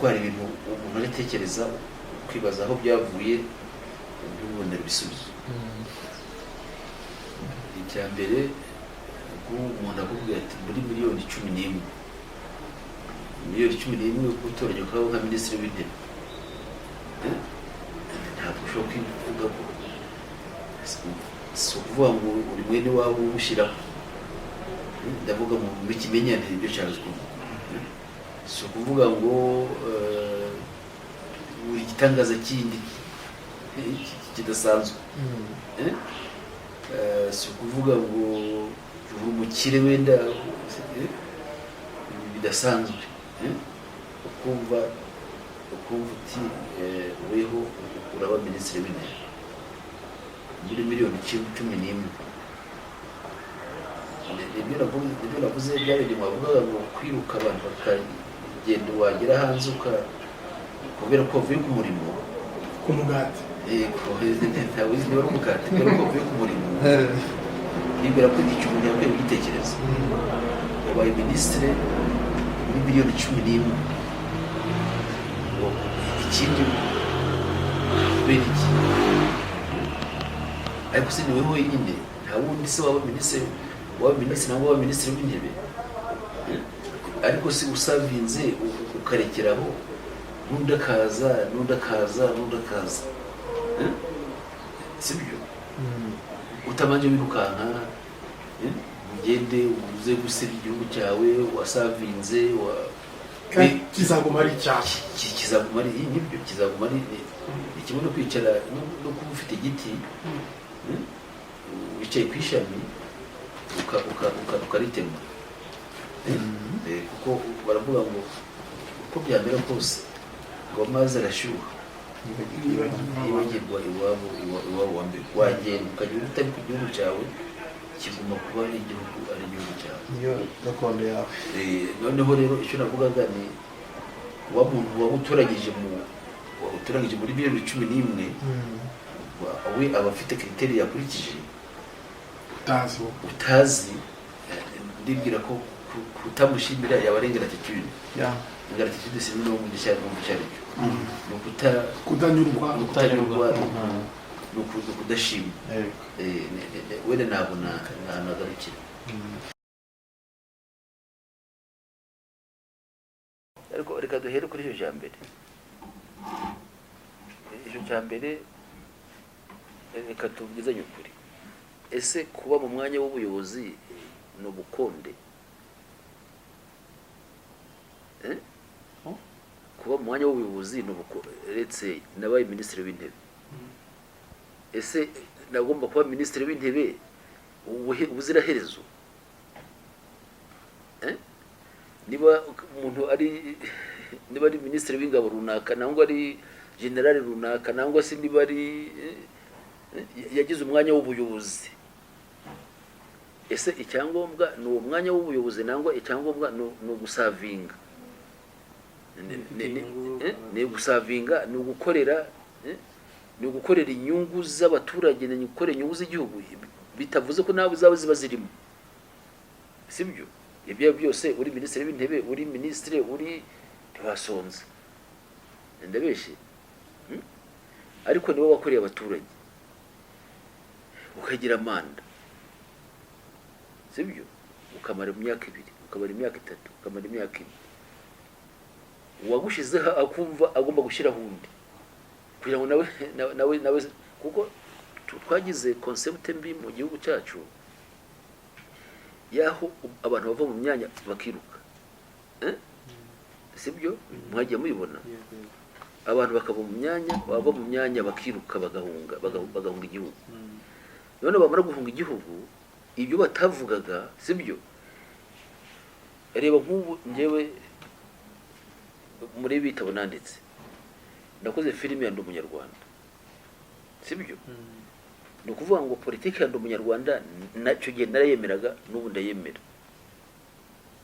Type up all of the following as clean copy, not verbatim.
Ariko hari ibintu umuntu aratekereza, ukibaza aho byavuye, ntubonere ibisubizo. Icya mbere, nk'ubu umuntu akubwira ati muri miliyoni 11, miliyoni 11 gutoranya ukaba nka minisitiri w'intebe, eh? Ntabwo ushobora kwivuga ko si ukuvuga ngo uri mwene wabo uwushyiraho. Ndavuga mu kimenyane, ibyo nshaka kuvuga. Si ukuvuga ngo uri igitangaza kindi kidasanzwe. Eh? Si ukuvuga ngo uri umukire wenda bidasanzwe. Eh? Ukumva uti weho uraba minisitiri w'intebe muri miliyoni 11. Nibyo navuze bya bindi mwavugaga ngo kwiruka, abantu bakagenda, wagera hanze kubera ko wavuye ku murimo. Ku mugati. Yego, ntawe uzi niba ari umukati, kubera ko wavuye ku murimo, nibwira ko icyo umuntu yakwiye kugitekereza. Wabaye minisitiri muri miliyoni 11, ikindi kubera iki? Ariko se ni wowe wenyine? Nta wundi se waba minisitiri, waba minisitiri nangwa waba minisitiri w'intebe? Ariko se usavinze ukarekeraho, n'undi akaza, n'undi akaza, n'undi akaza? Eh? Sibyo? Utabanje wirukanka, eh? Ugende uze gusebya igihugu cyawe wasavinze wa Kandi kizaguma ari icyawe. Kizaguma ari nibyo, kizaguma ari ni kimwe no kwicara no kuba ufite igiti, wicaye ku ishami ukaritema. Eh? Kuko baravuga ngo uko byamera kose ngo amazi arashyuha yibagirwa iwabo, iwabo wa mbere. Wagenda ukajya utari ku gihugu cyawe, kiguma kuba ari igihugu, ari igihugu cyawe. Niyo gakondo yawe. Noneho rero icyo navugaga ni wa muntu waba utoranyije mu utoranyije muri miliyoni 11, we aba afite critères yakurikije. Utazi wowe. Utazi. Ndibwira ko kutamushimira yaba ari ingratitude. Ingratitude sinzi niba mu icyo ari cyo, ni ukuta Kudanyurwa. Ni ukutanyurwa, ni ukudashima. Wenda ntabwo nagarukira, ariko reka duhere kuri icyo cya mbere. Icyo cya mbere, reka tubwizanye ukuri. Ese kuba mu mwanya w'ubuyobozi ni ubukonde? Eh? Kuba mu mwanya w'ubuyobozi ni ubukonde? Uretse nabaye minisitiri w'intebe, ese nagomba kuba minisitiri w'intebe ubuziraherezo? Eh? Niba umuntu ari, niba ari minisitiri w'ingabo runaka, nangwa ari generali runaka, nangwa se niba ari yagize umwanya w'ubuyobozi, ese icyangombwa ni uwo mwanya w'ubuyobozi, nangwa icyangombwa ni ugusavinga? Ni ugusavinga, ni ugukorera, ni ugukorera inyungu z'abaturage, ni ugukorera inyungu z'igihugu, bitavuze ko nawe zawe ziba zirimo, sibyo? Ibyo byose, uri minisitiri w'intebe, uri minisitiri, uri ntiwasonza, ndabeshye? Ariko niwe wakoreye abaturage, ukagira manda, sibyo? Ukamara imyaka 2, ukamara imyaka 3, ukamara imyaka 4, uwagushyizeho akumva agomba gushyiraho undi kugira ngo nawe, kuko twagize concept mbi mu gihugu cyacu y'aho abantu bava mu myanya bakiruka. Eh? Sibyo? Mwagiye mubibona, abantu bakava mu myanya, bava mu myanya bakiruka, bagahunga, bagahunga igihugu. None bamara guhunga igihugu, ibyo batavugaga, sibyo? Reba nk'ubu njyewe muri bitabo nanditse, nakoze filime ya Ndi Umunyarwanda, sibyo? Ni ukuvuga ngo politiki ya Ndi Umunyarwanda nacyo gihe narayemeraga, n'ubu ndayemera.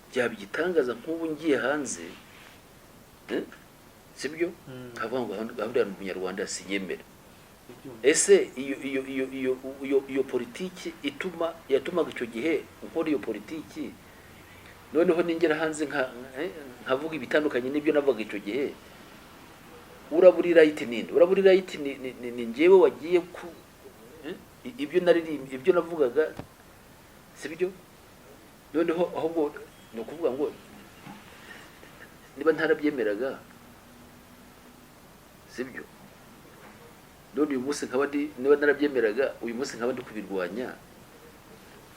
Byaba igitangaza nk'ubu ngiye hanze, eh? Sibyo? Nkavuga ngo gahunda ya Ndi Umunyarwanda sinyemera. Ese iyo politiki ituma yatumaga icyo gihe nkora iyo politiki, noneho ningera hanze nkavuga ibitandukanye n'ibyo navuga icyo gihe? Uraba uri right ninde? Uraba uri right ni njyewe wagiye ku ibyo naririmbye, ibyo navugaga, sibyo? Noneho ahubwo ni ukuvuga ngo niba ntarabyemeraga, sibyo, none uyu munsi nkaba ndi, niba narabyemeraga, uyu munsi nkaba ndi kubirwanya,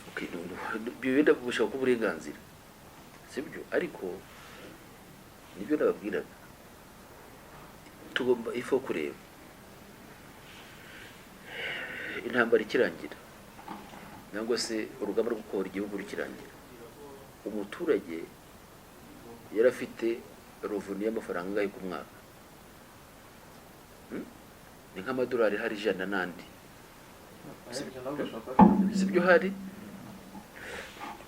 okay, ibyo wenda bushaka uburenganzira, sibyo? Ariko nibyo nababwiraga, tugomba ifo kureba intambara ikirangira, nangwa se urugamba rwo kubohora igihugu rukirangira, umuturage yari afite revenu y'amafaranga angahe ku mwaka? Ni nk'amadolari hari 100 n'andi, sibyo? Hari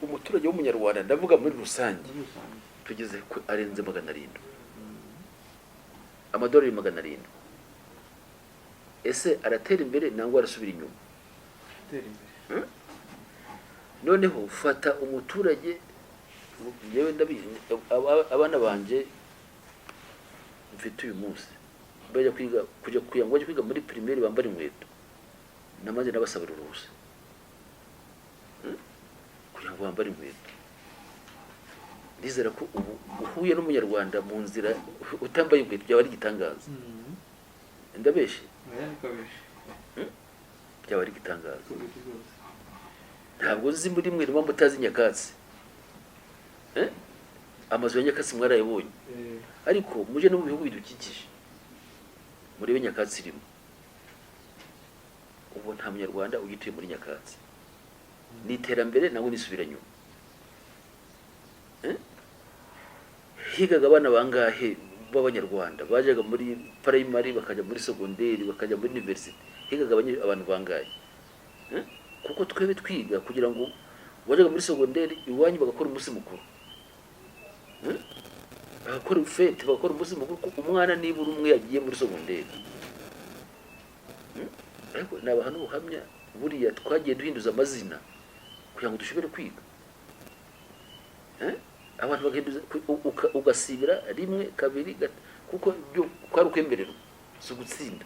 umuturage w'umunyarwanda, ndavuga muri rusange, tugeze ku arenze 700, amadolari 700. Ese aratera imbere nangwa arasubira inyuma? Gutera imbere. Noneho fata umuturage, njyewe ndabizi, abana banje mfite uyu munsi bajya kwiga, kujya kugira ngo bajye kwiga muri primaire bambara inkweto, namaze nabasabira uruhusa, Kugira ngo bambare inkweto. Ndizera ko ubu uhuye n'umunyarwanda mu nzira utambaye inkweto byaba ari igitangaza. Ndabeshe? Oya, niko bije. Byaba ari igitangaza. Niko biri rwose. Ntabwo nzi muri mwe niba mutazi nyakatsi. Eh? Amazu ya nyakatsi mwarayabonye? Ariko muje no mu bihugu bidukikije murebe nyakatsi irimo ubu. Nta munyarwanda ugituye muri nyakatsi. Ni iterambere nawe nisubira nyuma? Eh? Higaga abana bangahe b'abanyarwanda bajyaga muri primary, bakajya muri segonderi, bakajya muri university? Higaga abantu bangahe? Eh? Kuko twebe twiga kugira ngo wajyaga muri segonderi iwanyu bagakora umunsi mukuru. Eh? Bagakora fête, bagakora umunsi mukuru ko umwana nibura umwe yagiye muri segonderi. Ariko nabaha n'ubuhamya, buriya twagiye duhinduza amazina kugira ngo dushobore kwiga. Eh? Abantu bagahinduza, ugasibira rimwe, kabiri, kuko ibyo kwari ukwemererwa, si ugutsinda.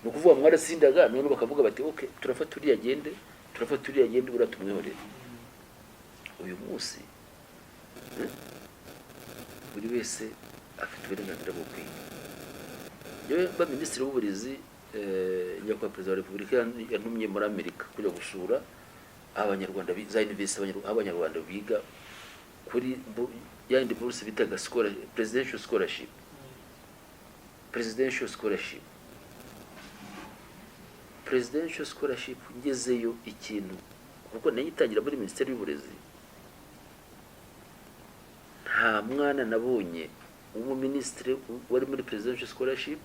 Ni ukuvuga mwaratsindaga, none bakavuga bati: "Ok, turafata uriya agende, turafata uriya agende, buriya tumwihorere." Uyu munsi, buri wese afite uburenganzira bwo kwiga. Yewe, ba minisitiri w'uburezi, nyakubahwa perezida wa repubulika yantumye muri Amerika kujya gusura abanyarwanda za university, aho abanyarwanda biga kuri yandi buruse bitaga presidential scholarship. Presidential scholarship, presidential scholarship. Ngezeyo, ikintu, kuko nayitangira muri minisiteri y'uburezi, nta mwana nabonye w'umuminisitiri wari muri presidential scholarship,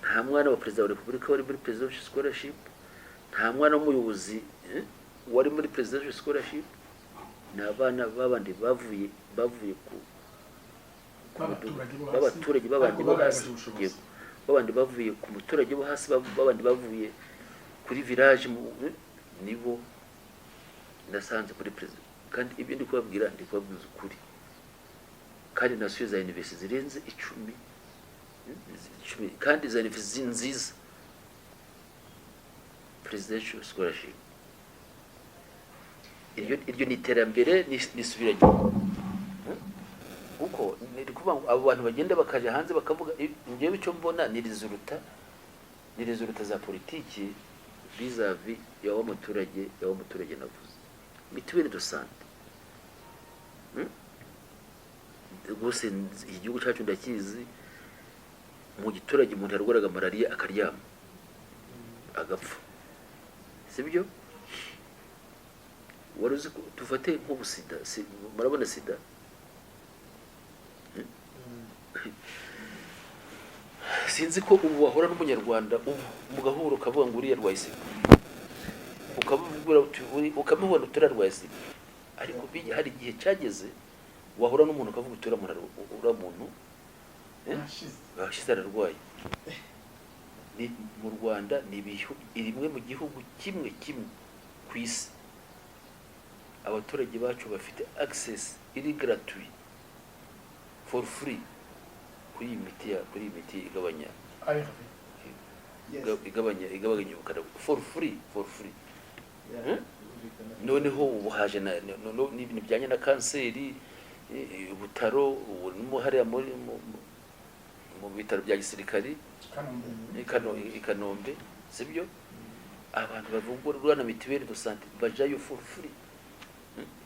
nta mwana wa perezida wa repubulika wari muri presidential scholarship, nta mwana w'umuyobozi wari muri presidential scholarship. Ni abana babandi bavuye ku B'abaturage bo hasi, b'abaturage babandi ariko bo hasi. bagaragaje ubushobozi. Yego. Babandi bavuye ku muturage wo hasi, babandi bavuye kuri village, nibo nasanze kuri perezida. Kandi ibyo ndi kubabwira, ndi kubabwiza ukuri. Kandi nasuye za university zirenze 10, 10, kandi za university nziza. Presidential scholarship, iryo ni iterambere nisubiranyuma? Kuko ni ukuvuga ngo abo bantu bagenda bakajya hanze bakavuga, njyewe icyo mbona ni résultat za politiki vis-à-vis ya wa muturage, ya wa muturage navuze. Mutuelle de santé. Rwose iki gihugu cyacu ndakizi. Mu giturage umuntu yarwaraga malariya akaryama agapfa, sibyo? Wari uzi ko dufate nk'ubu sida, murabona sida? Sinzi ko ubu wahura n'umunyarwanda ubu mugahura ukavuga ngo uriya arwaye sida, ukamubwira uti ukamubona uti uriya arwaye sida. Ariko hari igihe cyageze wahura n'umuntu ukavuga uti uriya muntu uriya muntu Yashize. Bashize, ararwaye. Ni mu Rwanda, ni rimwe mu gihugu kimwe kimwe ku isi abaturage bacu bafite access iri gratuit, for free, ku kuri iyi miti igabanya ARV. Yes. Igabanya ubukana for free, for free. Yeah, Hmm? birumvikana. Noneho ubu haje na n'ibintu bijyanye na kanseri, Butaro ubu nimo hariya muri mu bitaro bya gisirikari. Kanombe. I Kanombe, sibyo? Abantu bavugwa na mutuelle de santé bajayo for free.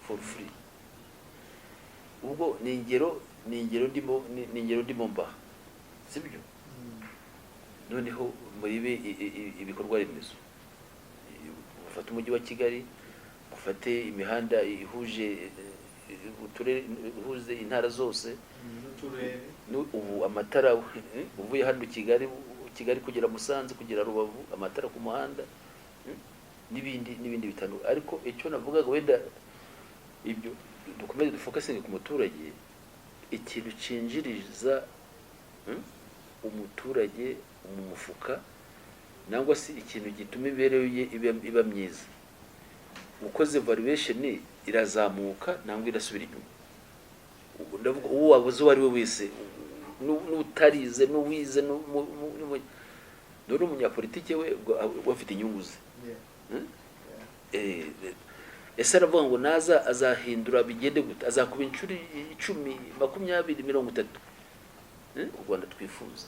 For free. Ubwo ni ingero ndimo mbaha, sibyo? Noneho muribe ibikorwa remezo, mufate umujyi wa Kigali, mufate imihanda ihuje uturere, ihuze intara zose. N'uturere. Ubu amatara, uvuye hano Kigali kugera Musanze, kugera Rubavu, amatara ku muhanda, n'ibindi n'ibindi bitandukanye. Ariko icyo navugaga, wenda ibyo dukomeze dufocusinge ku muturage, ikintu cinjiriza umuturage mu mufuka, nangwa se ikintu gituma imibereho ye iba myiza, ukoze valuation irazamuka nangwa irasubira inyuma. Ubu ndavuga uwo wabuze uwo ari we wese, n'utarize, n'uwize, none umunyapolitike we ubwo aba afite inyungu ze. Hmm? Yeah. Ese aravuga ngo naza azahindura bigende gute? Azakuba inshuro 10, 20, 30. U Rwanda twifuza.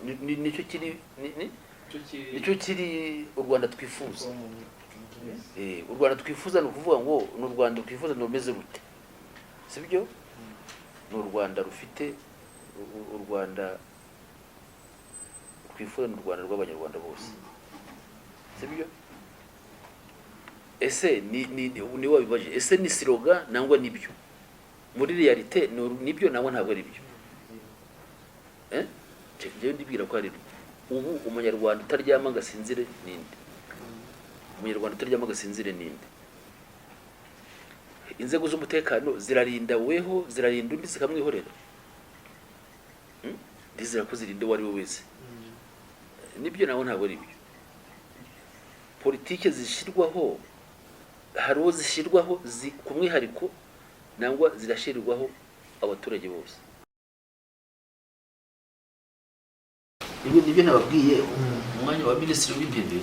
Nicyo kiri nicyo kiri u Rwanda twifuza. U Rwanda twifuza ni ukuvuga ngo ni u Rwanda twifuza ni rumeze rute, sibyo? Ni u Rwanda rufite u Rwanda twifuza ni u Rwanda rw'Abanyarwanda bose, sibyo? Ese ni wabibaje, ese ni slogan nangwa nibyo muri réalité? Nibyo nangwa ntabwo ari byo? Njyewe ndibwira ko ari byo. Ubu Umunyarwanda utaryama ngo asinzire ninde? Umunyarwanda utaryama ngo asinzire ninde? Inzego z'umutekano zirarinda weho, zirarinda undi zikamwihorera. Ndizera ko zirinda uwo ari we wese. Nibyo nawe ntabwo ari byo? Politike zishyirwaho, hari uwo zishyirwaho ku mwihariko, nangwa zirashyirwaho abaturage bose? Ibyo nibyo nababwiye. Umwanya wa Minisitiri w'Intebe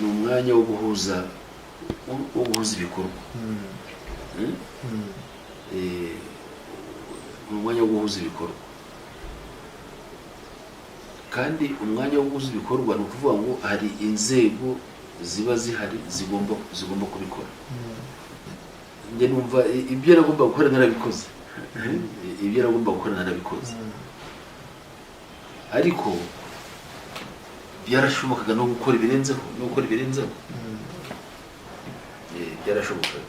ni umwanya wo guhuza ibikorwa. Ni umwanya wo guhuza ibikorwa, kandi umwanya wo guhuza ibikorwa ni ukuvuga ngo hari inzego ziba zihari zigomba kubikora. Njye numva ibyo nagomba gukora narabikoze, ibyo nagomba gukora narabikoze, ariko byarashobokaga no gukora ibirenzeho, no gukora ibirenzeho. Byarashobokaga,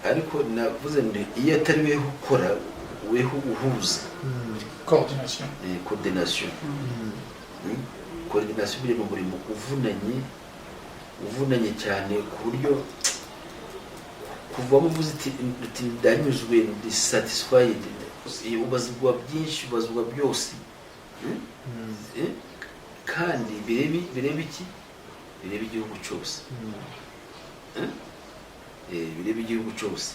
ariko navuze nti iyo atari weho ukora, weho uhuza. Coordination. Coordination. Coordination biri mu murimo uvunanye, uvunanye cyane, ku buryo kuvamo uvuze uti "Ndanyuzwe, ndi satisfied", ubazwa byinshi, ubazwa byose. Kandi bireba iki? Bireba igihugu cyose. Bireba igihugu cyose.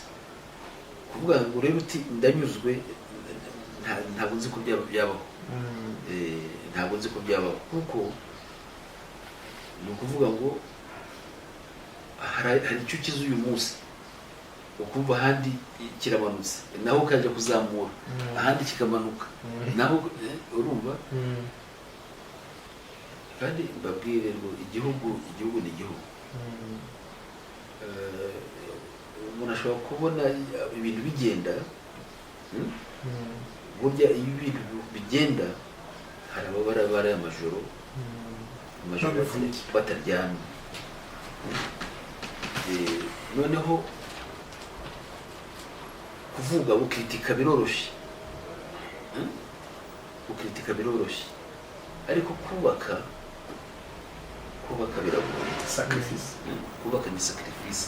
Kuvuga ngo urebe uti "Ndanyuzwe", ntabwo nzi ko byabaho. Ntabwo nzi ko byabaho, kuko ni ukuvuga ngo hari icyo ukiza uyu munsi, ukumva ahandi kiramanutse, naho ukajya kuzamura, ahandi kikamanuka naho, urumva? Kandi mbabwire ngo igihugu ni igihugu. Umuntu ashobora kubona ibintu bigenda, Burya iyo ibintu bigenda, hari ababara baraye amajoro amajoro N'abavunitse. bataryamye. Noneho kuvuga, gukritika biroroshye. Gukritika biroroshye, ariko kubaka biragoye. Sacrifice. Kubaka ni sacrifice,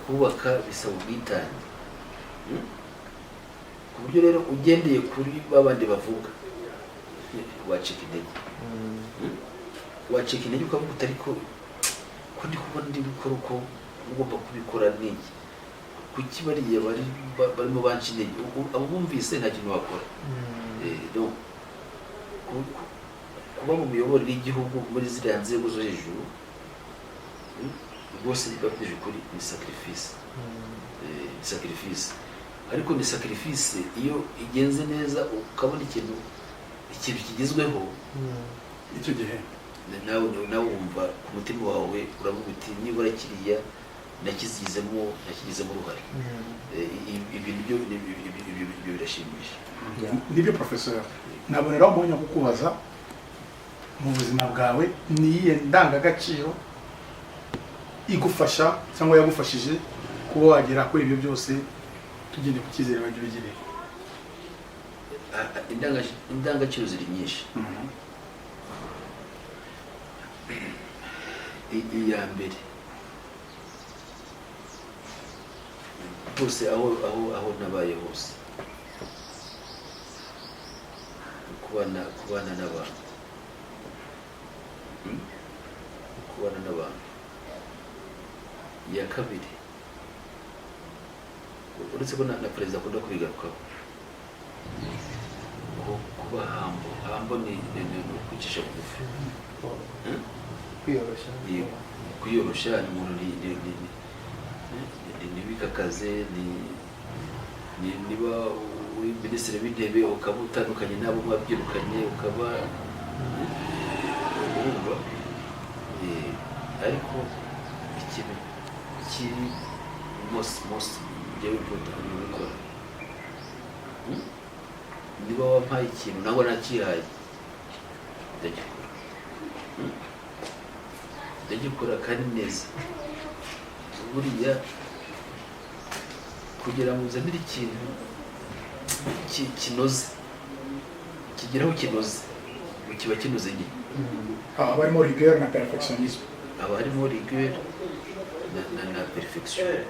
kubaka bisaba ubwitange. Ku buryo rero ugendeye kuri babandi bavuga, wacika intege. Wacika intege ukavuga uti "Ariko ko ndi kubona ndi gukora uko ugomba kubikora, niki?" Kuki bariya barimo banca intege? Abo bumvise nta kintu bakora. Donc, kuba mu miyoborere y'igihugu muri ziriya nzego zo hejuru, rwose babwije ukuri, ni sacrifice. Ni sacrifice, ariko ni sacrifice iyo igenze neza, ukabona ikintu kigezweho. Icyo gihe Nawe wumva ku mutima wawe, uravuga uti: "Nibura kiriya nakigizemo uruhare." Ibyo nibyo, ibyo birashimisha. Nibyo, professeur, naboneraho umwanya wo kukubaza: mu buzima bwawe ni iyihe ndangagaciro igufasha cyangwa yagufashije kuba wagera kuri ibyo byose, tugendeye ku cyizere wagiye wigiriye? Ah, indangagaciro ziri nyinshi. Iya mbere rwose, aho nabaye hose, kubana n'abantu. Kubana n'abantu. Iya kabiri, uretse ko na perezida akunda kubigarukaho, kuba humble. Humble ni ukwicisha bugufi. Kwiyoroshya. Yego, kwiyoroshya. Ni umuntu ntibikakaze. Ni niba uri minisitiri w'intebe, ukaba utandukanye n'abo mwabyirukanye, ukaba urumva. Ariko ikintu kiri most njyewe important ni gukora. Niba wampaye ikintu nangwa nakihaye, ndagikora. Ndagikora kandi neza. Buriya kugira ngo uzanire ikintu kinoze, kigeraho kinoze, ngo kiba kinoze nyine. Haba harimo rigueur na perfectionnisme. Haba harimo rigueur na perfection,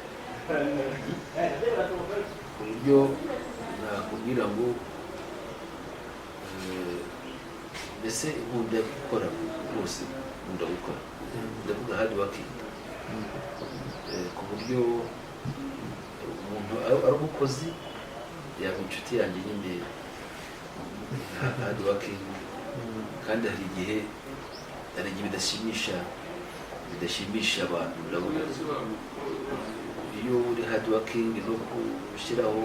ku buryo nakubwira ngo mbese nkunda gukora rwose, nkunda gukora, ndavuga hard working, ku buryo umuntu ari umukozi yaba inshuti yanjye nyine. Hard working, kandi hari igihe bidashimisha abantu. Ndabona iyo uri hard working no gushyiraho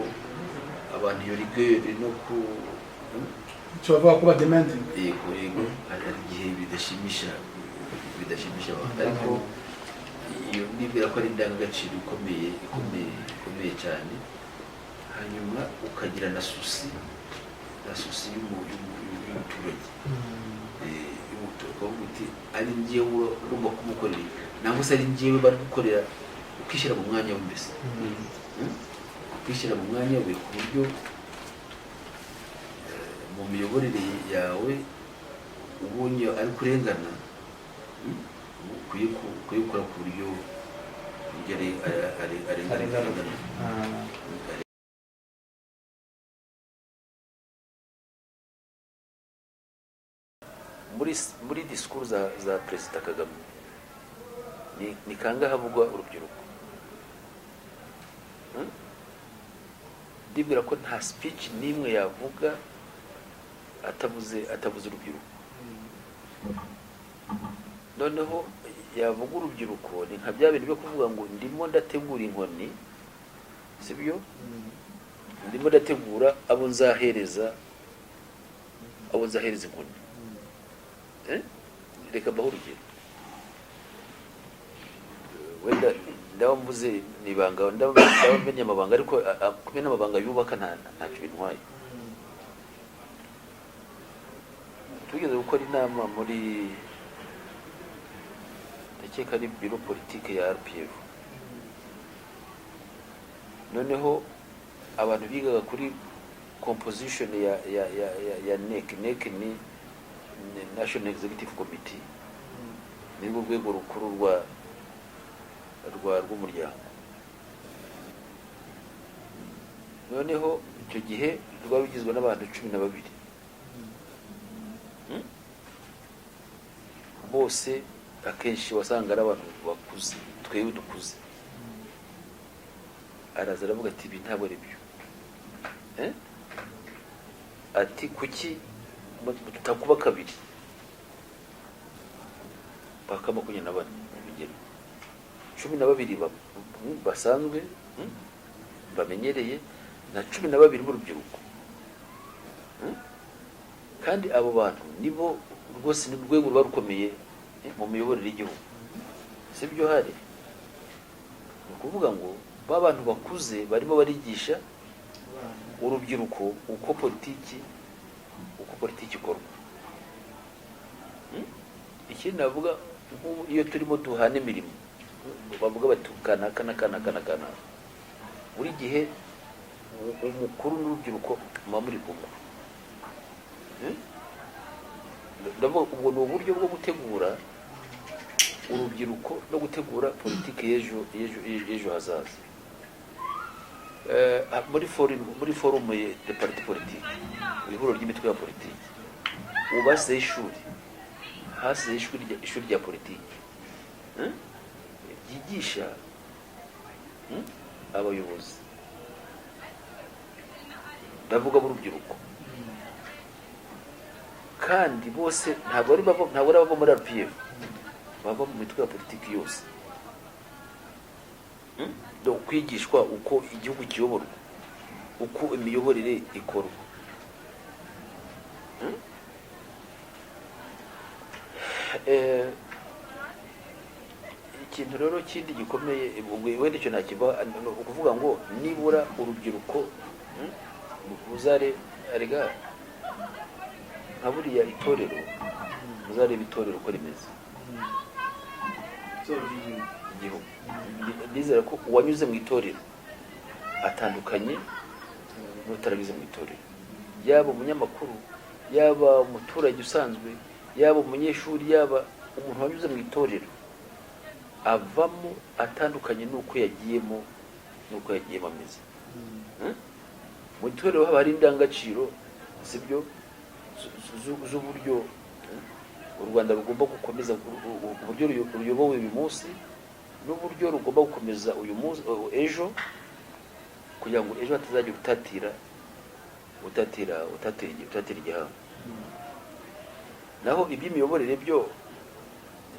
abantu iyo rigueur no ku Tubavuga kuba demanding. Yego, hari igihe bidashimisha abantu, ariko iyo nibwira ko ari indangagaciro ikomeye, ikomeye, ikomeye cyane. Hanyuma ukagira na souci y'umuturage. Y'umuturage, ukavuga uti: "Ari njyewe ugomba kumukorera ibi, nangwa se ari njyewe bari gukorera," ukishyira mu mwanya we mbese. Ukishyira mu mwanya we, ku buryo mu miyoborere yawe ubonye ari kurengana, ukwiye gukora ku buryo arengana. Arengana. Arengana. Muri disikuru za Perezida Kagame, ni kangahe havugwa urubyiruko? Ndibwira ko nta speech n'imwe yavuga atavuze urubyiruko. Noneho yavuga urubyiruko, ni nka bya bintu byo kuvuga ngo ndimo ndategura inkoni, sibyo? Ndimo ndategura abo nzahereza inkoni. Reka mbahe urugero. Wenda ndaba mvuze ni ibanga, ndaba mmenye amabanga, ariko kumena amabanga yubaka ntacyo bintwaye. Tugeze gukora inama muri, ndakeka ari biro politike ya RPF. Noneho abantu bigaga kuri composition ya NEC. NEC ni National Executive Committee, nirwo rwego rukuru rwa rwa rw'umuryango. Noneho icyo gihe rwari rugizwe n'abantu 12. Bose akenshi wasanga ari abantu bakuze, twebwe dukuze. Araza aravuga ati: "Ibi ntabwo ari byo." Eh? Ati: "Kuki tutakuba kabiri paka 24?" Urugero, 12 basanzwe, bamenyereye na 12 b'urubyiruko. Kandi abo bantu nibo rwose ni urwego ruba rukomeye mu miyoborere y'igihugu, sibyo? Hari ni ukuvuga ngo ba bantu bakuze barimo barigisha urubyiruko uko politiki ikorwa. Ikindi navuga, nk'ubu iyo turimo duhana imirimo, bavuga bati kanaka na kanaka na kanaka, buri gihe umukuru n'urubyiruko muba muri kumwe. Ndavuga ubwo ni uburyo bwo gutegura urubyiruko no gutegura politiki y'ejo hazaza. Muri forum de parti politique, ihuriro ry'imitwe ya politiki, ubu basizeho ishuri, hasizeho ishuri rya politiki, ryigisha abayobozi, ndavuga b'urubyiruko, kandi bose ntabwo ari abava muri RPF, bava mu mitwe ya politiki yose. Donc kwigishwa uko igihugu kiyoborwa, uko imiyoborere ikorwa. Ikintu rero kindi gikomeye, ubwo wenda icyo ntakiva, ni ukuvuga ngo nibura urubyiruko, ruzare arega nka buriya itorero, muzareba itorero uko rimeze. Itorero ry'igihugu. Igihugu. Ndizera ko uwanyuze mu itorero atandukanye n'utaranyuze mu itorero, yaba umunyamakuru, yaba umuturage usanzwe, yaba umunyeshuri, yaba umuntu wanyuze mu itorero, avamo atandukanye n'uko yagiyemo ameze. Mu itorero haba hari indangagaciro, sibyo, z'uburyo u Rwanda rugomba gukomeza, uburyo ruyobowe uyu munsi n'uburyo rugomba gukomeza uyu munsi, ejo, kugira ngo ejo hatazagira utatira igihango. Naho iby'imiyoborere byo,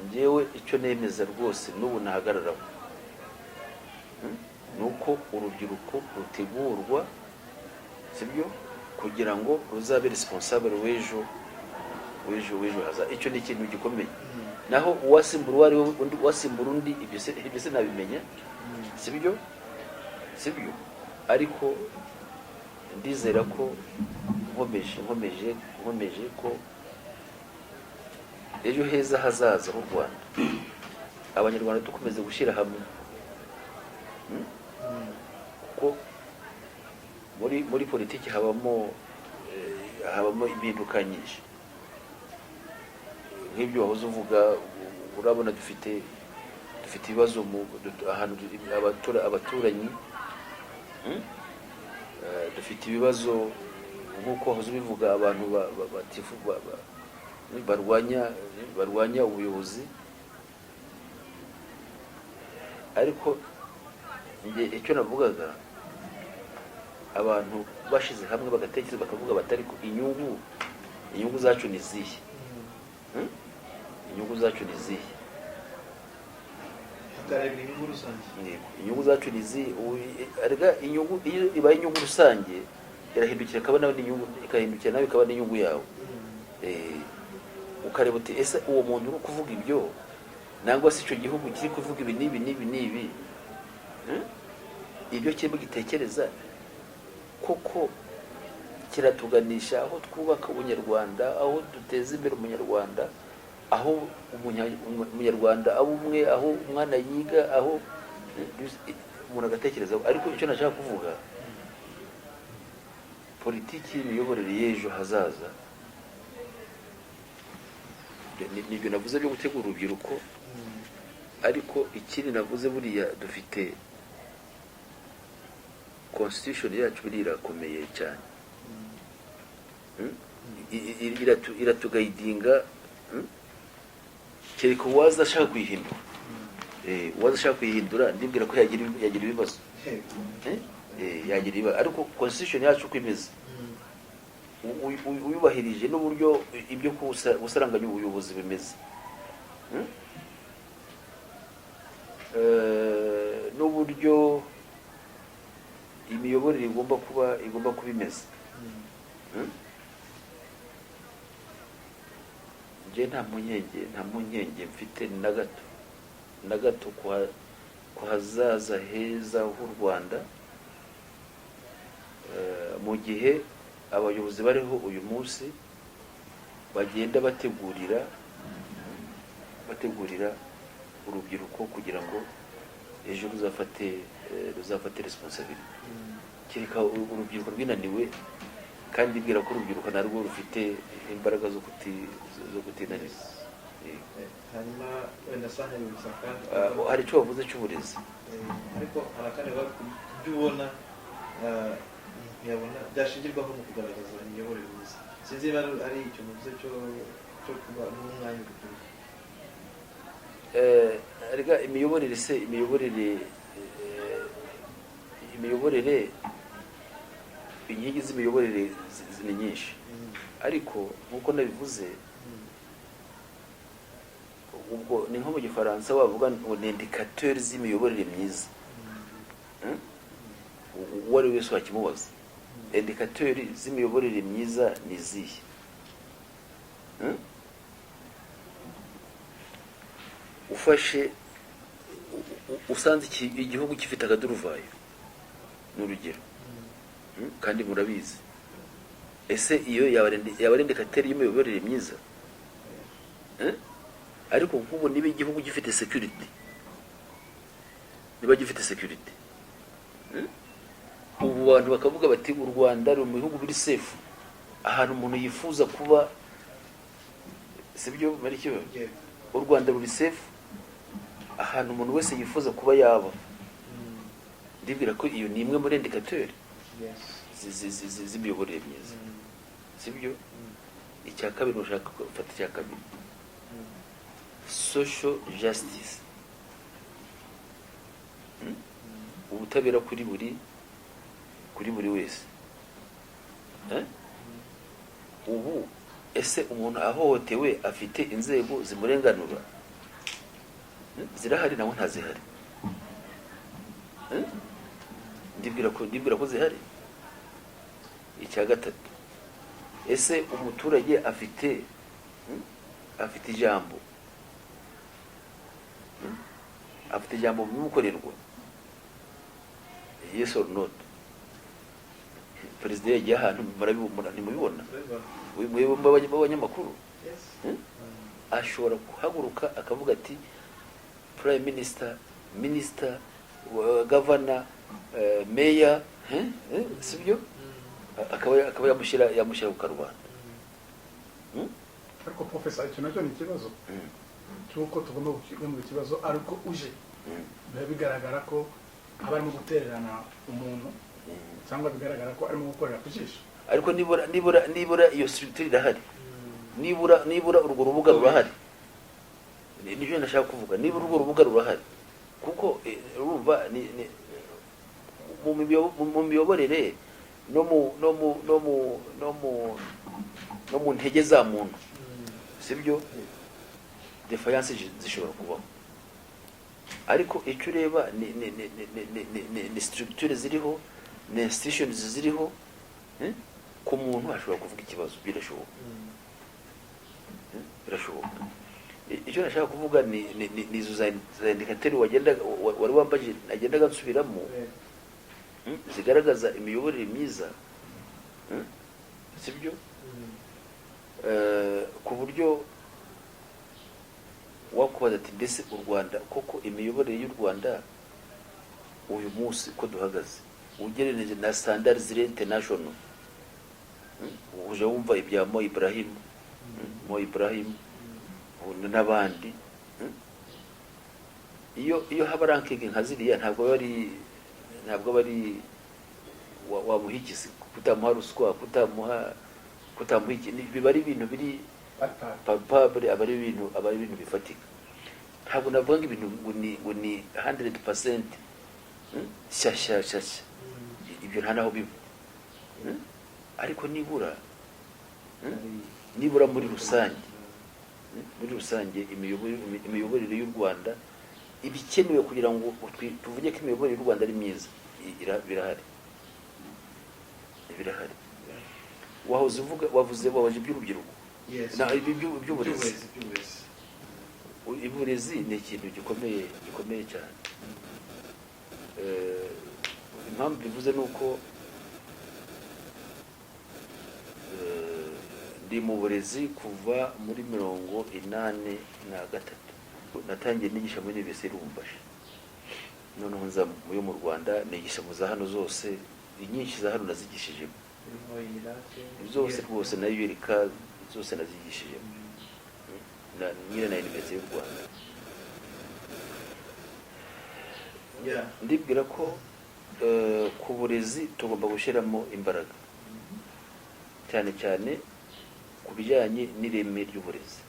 njyewe icyo nemeza rwose n'ubu nahagararaho, ni uko urubyiruko rutegurwa, sibyo, kugira ngo ruzabe responsable w'ejo hazaza. Icyo ni ikintu gikomeye. Naho uwasimbura uwo ari we, undi uwasimbura undi, ibyo se nabimenya, sibyo? Ariko ndizera ko nkomeje ko ejo heza hazaza h'u Rwanda, Abanyarwanda dukomeze gushyira hamwe. Kuko muri politiki habamo impinduka nyinshi nk'ibyo wahoze uvuga. Urabona dufite ibibazo mu ahantu abaturanyi, Dufite ibibazo nk'uko wahoze ubivuga, abantu barwanya ubuyobozi. Ariko njye icyo navugaga, abantu bashyize hamwe bagatekereza, bakavuga bati: "Ariko inyungu zacu ni izihe? Inyungu zacu ni izihe?" Hakarebwa inyungu rusange. Yego, inyungu zacu ni izihe? Erega inyungu iyo ibaye inyungu rusange irahindukira ikaba nawe n'inyungu, ikahindukira nawe ikaba n'inyungu yawe. Ukareba uti: "Ese uwo muntu uri kuvuga ibyo, nangwa se icyo gihugu kiri kuvuga ibi n'ibi n'ibi n'ibi, Ibyo kirimo gitekereza koko kiratuganisha aho twubaka Ubunyarwanda, aho duteza imbere Umunyarwanda, aho Umunyarwanda aba umwe, aho umwana yiga, aho umuntu agatekereza?" Ariko icyo nashaka kuvuga, politiki y'imiyoborere y'ejo hazaza nibyo navuze byo gutegura urubyiruko. Ariko ikindi navuze, buriya dufite constitution yacu, buriya irakomeye cyane. Iratuguidinga, Kereka uwaza ashaka kuyihindura. Uwaza ashaka kuyihindura, ndibwira ko yagira ibibazo. Yagira ibibazo, ariko constitution yacu uko imeze, uyubahirije n'uburyo ibyo gusaranganya ubuyobozi bimeze, N'uburyo imiyoborere igomba kuba imeze. Njye nta mpungenge mfite na gato na gato ku hazaza heza h'u Rwanda, mu gihe abayobozi bariho uyu munsi bagenda bategurira urubyiruko kugira ngo ejo ruzafate responsabilité, kereka urubyiruko rwinaniwe. Kandi mbwira ko urubyiruko narwo rufite imbaraga zo kutinaniza. Hanyuma wenda sa nk'abibutsa kandi Hari icyo wavuze cy'uburezi. Ariko hari akandi ku byo ubona, ntiyabona byashingirwaho mu kugaragaza imiyoborere myiza. Sinzi niba ari icyo muvuze cyo kuba n'umwanya urubyiruko. Erega imiyoborere se, imiyoborere, inkingi z'imiyoborere ni nyinshi, ariko nk'uko nabivuze, ubwo ni nko mu Gifaransa wavuga ngo ni indicateur z'imiyoborere myiza. Uwo ari we wese wakimubaza, indicateur z'imiyoborere myiza ni izihe? Ufashe usanze igihugu gifite akaduruvayo, ni urugero, Kandi murabizi, ese iyo yaba ari indicateur y'imiyoborere myiza? Ariko nk'ubu niba igihugu gifite security, niba gifite security, Ubu bantu bakavuga bati u Rwanda ruri mu bihugu biri safe, ahantu umuntu yifuza kuba, sibyo Marikiwe? Yego. U Rwanda ruri safe, ahantu umuntu wese yifuza kuba yaba. Ndibwira ko iyo ni imwe muri indicateur z'imiyoborere myiza, sibyo? Icya kabiri, ushaka gufata icya kabiri, social justice, Ubutabera kuri buri wese. Ubu ese umuntu ahohotewe afite inzego zimurenganura? Zirahari nawe ntazihari? Ndibwira ko zihari. Icya gatatu, ese umuturage afite ijambo? Afite ijambo mu bimukorerwa, yes or not? Perezida yagiye ahantu, murabibona, ntimubibona? Turabibona. Mwebwe b'abanyamakuru. Yes. Ashobora guhaguruka akavuga ati prime minister, minister, governor, mayor, sibyo? Akaba yamushyira ku karubanda. Ariko professor, icyo nacyo ni ikibazo cy'uko tugomba gukemura ikibazo, ariko uje biba bigaragara ko aba arimo gutererana umuntu, cyangwa bigaragara ko arimo gukorera ku jisho. Ariko nibura iyo structure irahari, nibura urwo rubuga rurahari. Nibyo nashaka kuvuga, nibura urwo rubuga rurahari, kuko urumva ni mu miyoborere no mu ntege za muntu, sibyo? Défaillance zishobora kubaho, ariko icyo ureba ni structure ziriho, ni institutions ziriho, Ku muntu ashobora kuvuga ikibazo, birashoboka. Birashoboka. Icyo nashaka kuvuga ni izo za indicateur wari wambaje, nagendaga nsubiramo, zigaragaza imiyoborere myiza, Sibyo? Ku buryo wakubaza ati mbese u Rwanda koko, imiyoborere y'u Rwanda uyu munsi ko duhagaze ugereranije na standard ziri international, Uje wumva ibya Mo Ibrahim, Mo Ibrahim n'abandi, Iyo haba ranking nka ziriya, ntabwo aba ari wamuha iki se? Kutamuha ruswa, kutamuha iki, biba ari ibintu biri palpable, aba ari ibintu bifatika. Ntabwo navuga ngo ibintu ngo ni 100% shyashya shyashya, ibyo nta naho biba. Ariko nibura nibura muri rusange, muri rusange imiyoborere y'u Rwanda, ibikenewe kugira ngo tuvuge ko imiyoborere y'u Rwanda ari myiza, birahari, birahari. Wahoze uvuga, wavuze, wabaje iby'urubyiruko. Yes. Na iby'uburezi. Iby'uburezi. Uburezi ni ikintu gikomeye, gikomeye cyane. Impamvu bivuze ni uko ndi mu burezi kuva muri 83. Natangiye nigisha muri Université Lubumbashi, noneho nza mu yo mu Rwanda, nigisha mu za hano zose, inyinshi za hano nazigishijemo. Urimo UNILAK. Zose rwose, na ULK zose nazigishijemo, na nyine na Université y'u Rwanda. Ndibwira ko ku burezi tugomba gushyiramo imbaraga, cyane cyane ku bijyanye n'ireme ry'uburezi.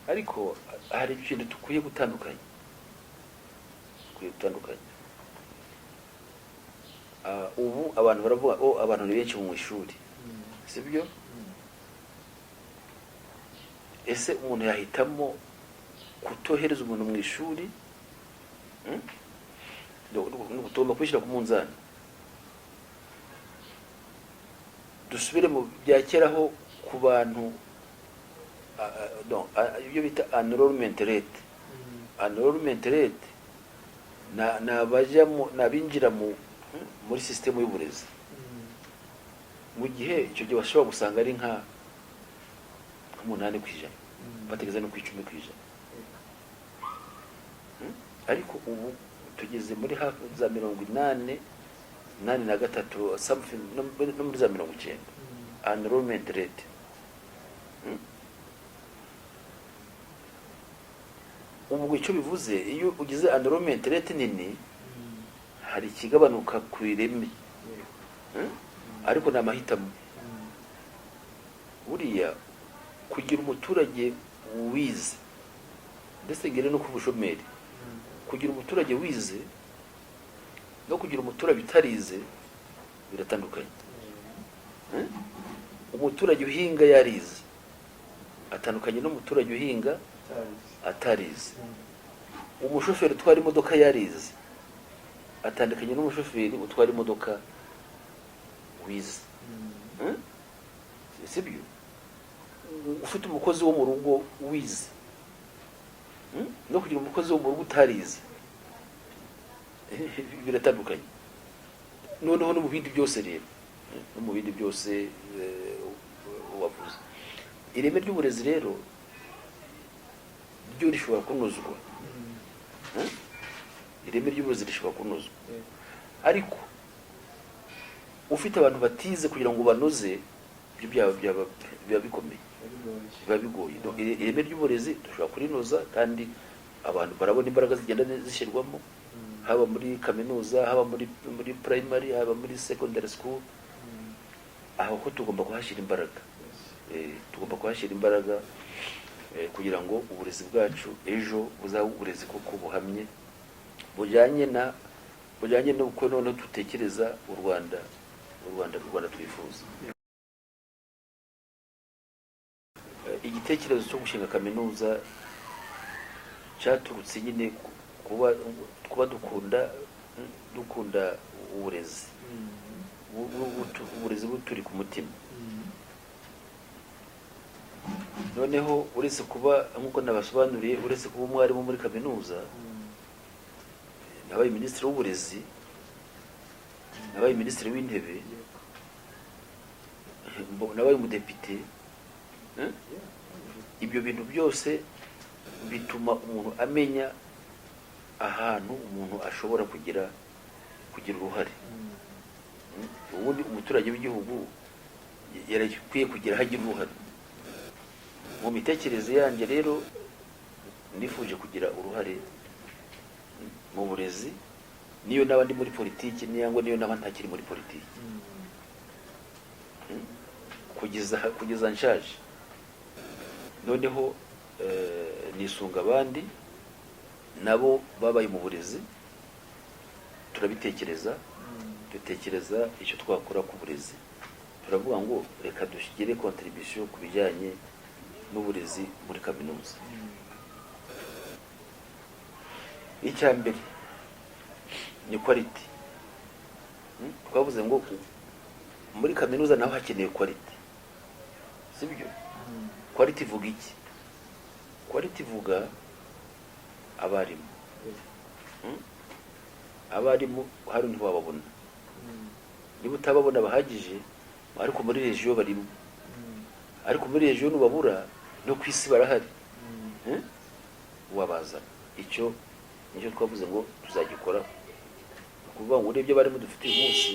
Ariko hari ikintu dukwiye gutandukanya, dukwiye gutandukanya. Ubu abantu baravuga, oh, abantu ni benshi mu ishuri, sibyo? Ese umuntu yahitamo kutohereza umuntu mu ishuri? Tugomba kubishyira ku munzani. Dusubire mu bya kera, aho ku bantu, non, ibyo bita enrollment rate. Enrollment rate ni abajya mu, ni abinjira muri sisitemu y'uburezi, mu gihe icyo gihe bashobora gusanga ari nka 8%, bategeze no ku 10%. Ariko ubu tugeze muri hafi za 83 na gatatu something, no muri za 90 enrollment rate. Ubwo icyo bivuze, iyo ugize enrollment rate nini, hari ikigabanuka ku ireme. Ariko ni amahitamo. Buriya kugira umuturage wize, ndetse ngere no ku bushomeri, kugira umuturage wize no kugira umuturage utarize biratandukanye. Umuturage uhinga yarize atandukanye n'umuturage uhinga atarize. Umushoferi utwara imodoka yarize atandukanye n'umushoferi utwara imodoka wize. Sibyo? Ufite umukozi wo mu rugo wize, no kugira umukozi wo mu rugo utarize biratandukanye. Noneho no mu bindi byose rero, no mu bindi byose, wavuze ireme ry'uburezi rero, ryo rishobora kunozwa. Ireme ry'uburezi rishobora kunozwa, ariko ufite abantu batize, kugira ngo banoze ibyo byaba biba bikomeye, biba bigoye. Donc, ireme ry'uburezi dushobora kurinoza, kandi abantu barabona imbaraga zigenda zishyirwamo, haba muri kaminuza, haba muri primary, haba muri secondary school. Aho ko tugomba kuhashyira imbaraga. Tugomba kuhashyira imbaraga kugira ngo uburezi bwacu ejo buzabe uburezi koko buhamye, bujyanye n'uko noneho dutekereza u Rwanda, u Rwanda twifuza. Igitekerezo cyo gushinga kaminuza cyaturutse nyine kuba dukunda uburezi, uburezi buturi ku mutima. Noneho uretse kuba, nk'uko nabasobanuriye, uretse kuba umwarimu muri kaminuza, nabaye minisitiri w'uburezi, nabaye minisitiri w'intebe, nabaye umudepite, eh? Ibyo bintu byose bituma umuntu amenya ahantu umuntu ashobora kugira uruhare. Ubundi umuturage w'igihugu yarakwiye kugira aho agira uruhare. Mu mitekerereze yanjye rero, nifuje kugira uruhare mu burezi, niyo naba ndi muri politiki, niyo niyo naba ntakiri muri politiki, kugeza nshaje. Noneho Nisunga abandi nabo babaye mu burezi, turabitekereza, dutekereza icyo twakora ku burezi. Turavuga ngo reka dushyire contribution ku bijyanye n'uburezi muri kaminuza. Icya mbere ni quality. Twavuze ngo muri kaminuza naho hakeneye quality, sibyo? Quality ivuga iki? Quality ivuga abarimu. Abarimu hari ntiwababona niba utababona bahagije, ariko muri région barimo, ariko muri région nubabura no ku isi barahari. Wabazana. Icyo nicyo twavuze ngo tuzagikoraho. Ni ukuvuga ngo urebye abarimu dufite uyu munsi,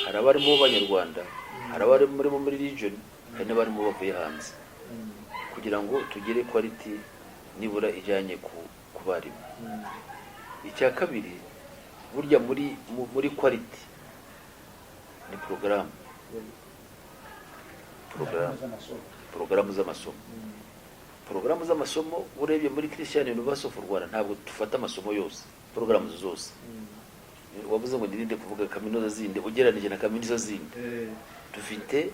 hari abarimu b'Abanyarwanda, hari abarimu muri region, hari n'abarimu bavuye hanze, kugira ngo tugere quality nibura ijyanye ku barimu. Icya kabiri, burya muri quality ni porogaramu, porogaramu z'amasomo. Porogaramu z'amasomo, porogaramu z'amasomo. Urebye muri Christian University of Rwanda, ntabwo dufata amasomo yose, porogaramu zose. Wavuze ngo nirinde kuvuga kaminuza zindi, ugereranije na kaminuza zindi dufite,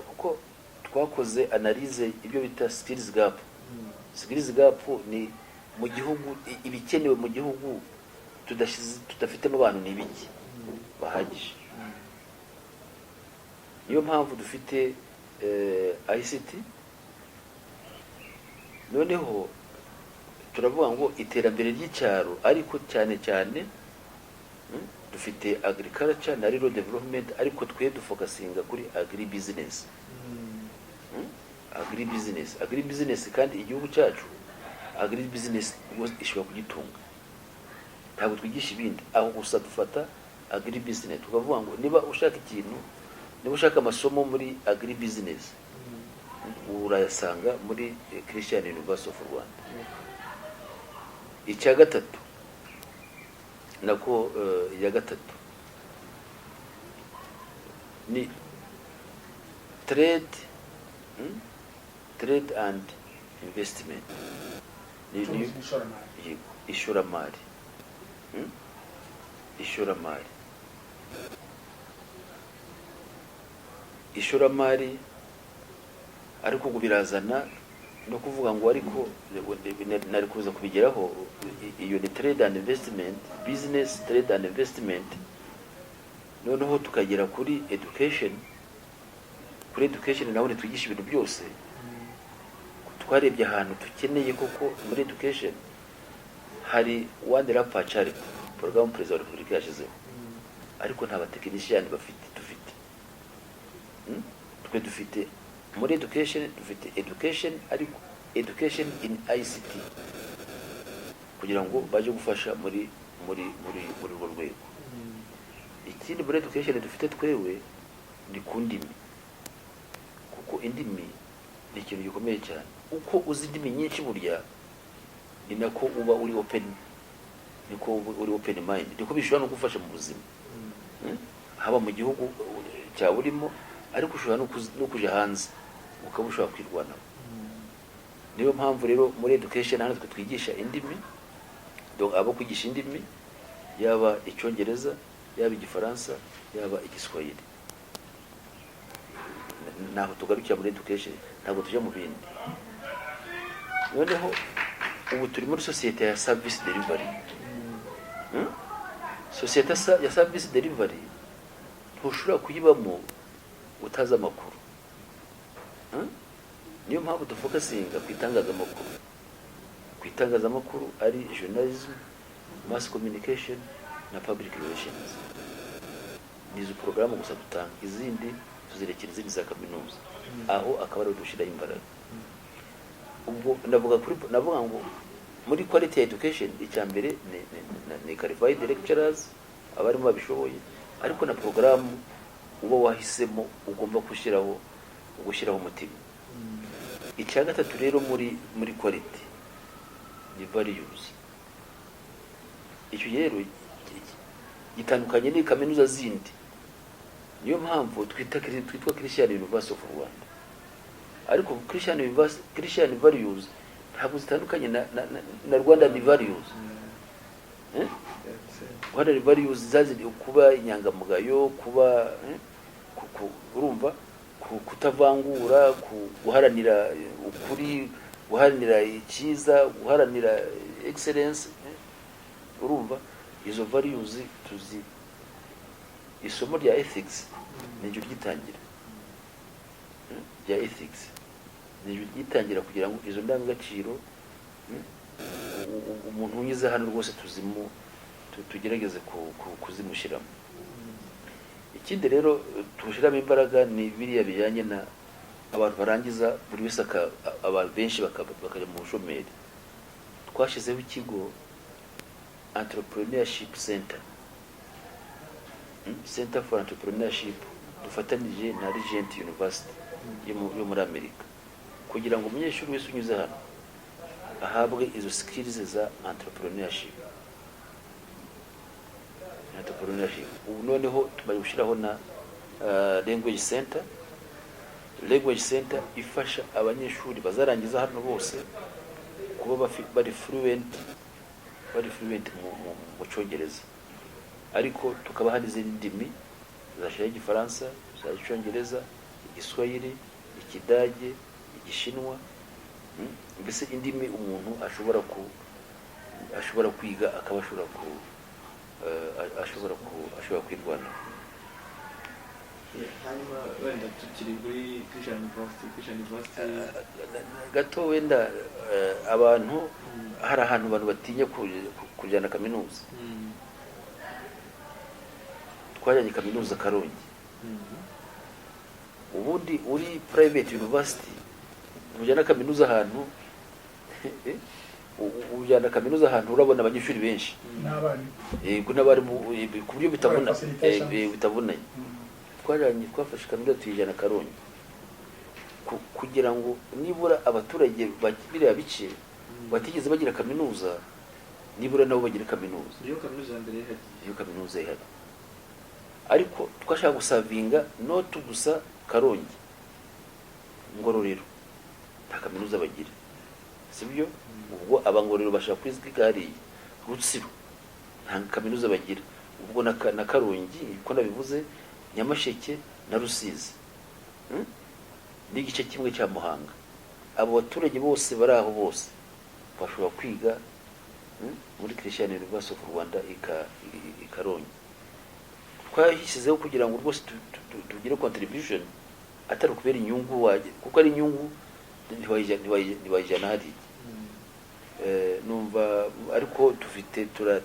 kuko twakoze analyse, ibyo bita skills gap. Skills gap ni mu gihugu, ibikenewe mu gihugu tudashize, tudafitemo abantu ni ibiki bahagije. Niyo mpamvu dufite ICT. Noneho turavuga ngo iterambere ry'icyaro, ariko cyane cyane dufite agriculture na rural development, ariko twe dufocusinga kuri agri business. Agri business, agri business. Kandi igihugu cyacu agri business rwose ishobora kugitunga. Ntabwo twigisha ibindi, aho gusa dufata agri business, tukavuga ngo niba ushaka ikintu, niba ushaka amasomo muri agri business, urayasanga muri Christian University of Rwanda. Icya gatatu nako, iya gatatu ni trade, Trade and investment. Ubucuruzi n'ishoramari. Yego, ishoramari. Ishoramari, ishoramari. Ariko ubwo birazana no kuvuga ngo, ariko nari kuza kubigeraho. Iyo ni trade and investment, business, trade and investment. Noneho tukagera kuri education. Kuri education naho ntitwigisha ibintu byose. Twarebye ahantu dukeneye koko muri education, hari One Lap per Child, porogaramu Perezida wa Repubulika yashyizeho, ariko nta batekinisiyani bafite dufite. Twe dufite muri education, dufite education, ariko education in ICT, kugira ngo baje gufasha muri urwo rwego. Ikindi muri education dufite twewe ni ku ndimi, kuko indimi ni ikintu gikomeye cyane. Uko uzi indimi nyinshi, burya ni nako uba uri open, niko uba uri open mind, niko bishobora no gufasha mu buzima. Haba mu gihugu cyawe urimo, ariko ushobora no kuja hanze ukaba ushobora kwirwanaho. Niyo mpamvu rero muri education hano twe twigisha indimi. Donc abo kwigisha indimi, yaba Icyongereza, yaba Igifaransa, yaba Igiswahili. Naho tugarukira muri education, ntabwo tujya mu bindi. Noneho ubu turi muri sosiyete ya service delivery. Sosiyete ya service delivery ntushobora kuyibamo utazi amakuru. Niyo mpamvu dufocusinga ku itangazamakuru, ku itangazamakuru ari journalism, mass communication na public relations. Ni izo porogaramu gusa dutanga, izindi tuzirekera izindi za kaminuza. Aho akaba ariho dushyiraho imbaraga. Ubwo navuga kuri, navuga ngo muri quality education, icya mbere ni qualified lecturers, abarimu babishoboye, ariko na porogaramu uba wahisemo ugomba gushyiraho umutima. Icya gatatu rero muri quality ni values. Icyo rero gitandukanye ni kaminuza zindi. Niyo mpamvu twitwa Christian University of Rwanda. Ariko Christian University, Christian values ntabwo zitandukanye na Rwandan values. Eh? Rwandan values zaziri kuba inyangamugayo, kuba urumva, kutavangura, guharanira ukuri, guharanira icyiza, guharanira excellence, eh? Urumva, izo values tuzi. Isomo rya ethics niryo ryitangira. Rya ethics niryo ryitangira kugira ngo izo ndangagaciro, umuntu unyuze hano rwose tuzimu tugerageze kuzimushyiramo. Ikindi rero tushyiramo imbaraga ni biriya bijyanye na abantu barangiza, buri wese abantu benshi bakajya mu bushomeri. Twashyizeho ikigo Entrepreneurship Center, Center for Entrepreneurship, dufatanije na Regent University yo muri Amerika, kugira ngo umunyeshuri wese unyuze hano ahabwe izo skills za entrepreneurship. Ubu noneho tumaze gushyiraho na language center. Language center ifasha abanyeshuri bazarangiza hano bose kuba bari fluent mu Cyongereza, ariko tukabaha n'izindi ndimi: tuzashyiraho Igifaransa, tuzashyiraho Icyongereza, Igiswahili, Ikidage, Igishinwa, mbese indimi umuntu ashobora kwiga, akaba ashobora kwirwanaho. Hanyuma wenda tukiri kuri Christian University, Christian University. Gato wenda, abantu, hari ahantu abantu batinya kujyana kaminuza. Twajyanye kaminuza Karongi. Ubundi uri private university ujyana kaminuza ahantu, ujyana kaminuza ahantu urabona abanyeshuri benshi n'abarimu. Yego, n'abarimu, ku buryo bitabona Facilitation. Bitabonanye. Twajyanye, twafashe kaminuza tuyijyana Karongi kugira ngo nibura abaturage ba biriya bice batigeze bagira kaminuza, nibura nabo bagire kaminuza. Niyo kaminuza ya mbere ihari. Iyo kaminuza ihari, ariko twashaka guservinga not gusa Karongi, Ngororero nta kaminuza bagira, sibyo? Ubwo Abangororero bashaka kwiga hariya. Rutsiro nta kaminuza bagira, ubwo na Karongi uko nabivuze, Nyamasheke na Rusizi, N'igice kimwe cya Muhanga. Abo baturage bose bari aho bose bashobora kwiga, muri Christian University of Rwanda i Karongi. Twashyizeho kugira ngo rwose tugire contribution, atari ukubera inyungu wajye, kuko ari inyungu ntiwayijyana hariya. Numva ariko dufite tura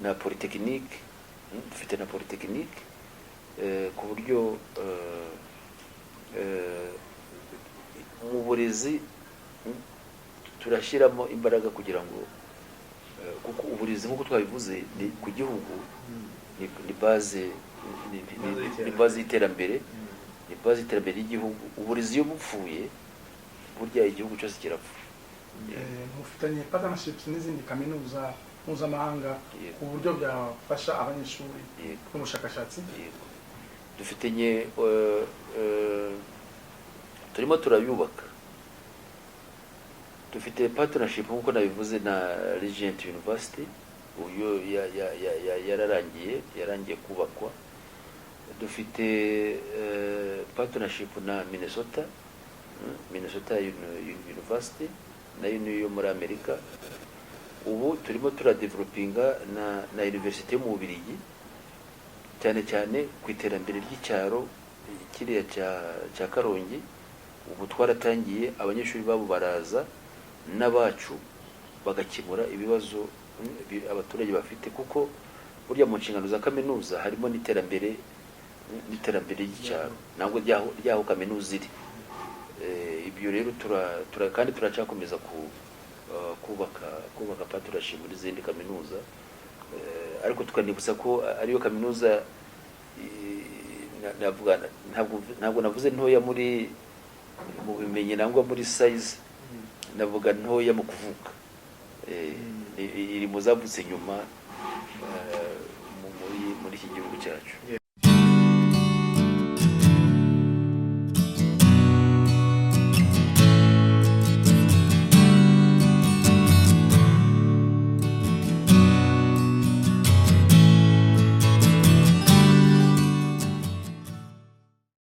na polytechnique, dufite na polytechnique, ku buryo mu burezi, turashyiramo imbaraga kugira ngo kuko uburezi, nk'uko twabivuze, ni ku gihugu ni base ni base y'iterambere, ni base y'iterambere ry'igihugu. Uburezi iyo bupfuye, burya igihugu cyose kirapfa. Mufitanye partnerships n'izindi kaminuza mpuzamahanga ku buryo byafasha abanyeshuri n'ubushakashatsi? Yego, dufitanye, turimo turayubaka. Dufite partnership, nk'uko nabivuze, na Regent University. Uyu yararangiye, yarangiye kubakwa. Dufite partnership na Minnesota, Minnesota University, nayo niyo muri Amerika. Ubu turimo turadevelopinga na university yo mu Bubiligi, cyane cyane ku iterambere ry'icyaro kiriya cya Karongi. Ubu twaratangiye, abanyeshuri babo baraza n'abacu bagakemura ibibazo abaturage bafite, kuko burya mu nshingano za kaminuza harimo n'iterambere ry'icyaro ntabwo ryaho kaminuza iri. Ibyo rero tura kandi turacyakomeza kubaka partnership muri zindi kaminuza. Ariko tukanibutsa ko ariyo kaminuza navuga, ntabwo navuze ntoya muri mu bimenyi nangwa muri size, navuga ntoya mu kuvuka. Iri mu zavutse nyuma muri iki gihugu cyacu.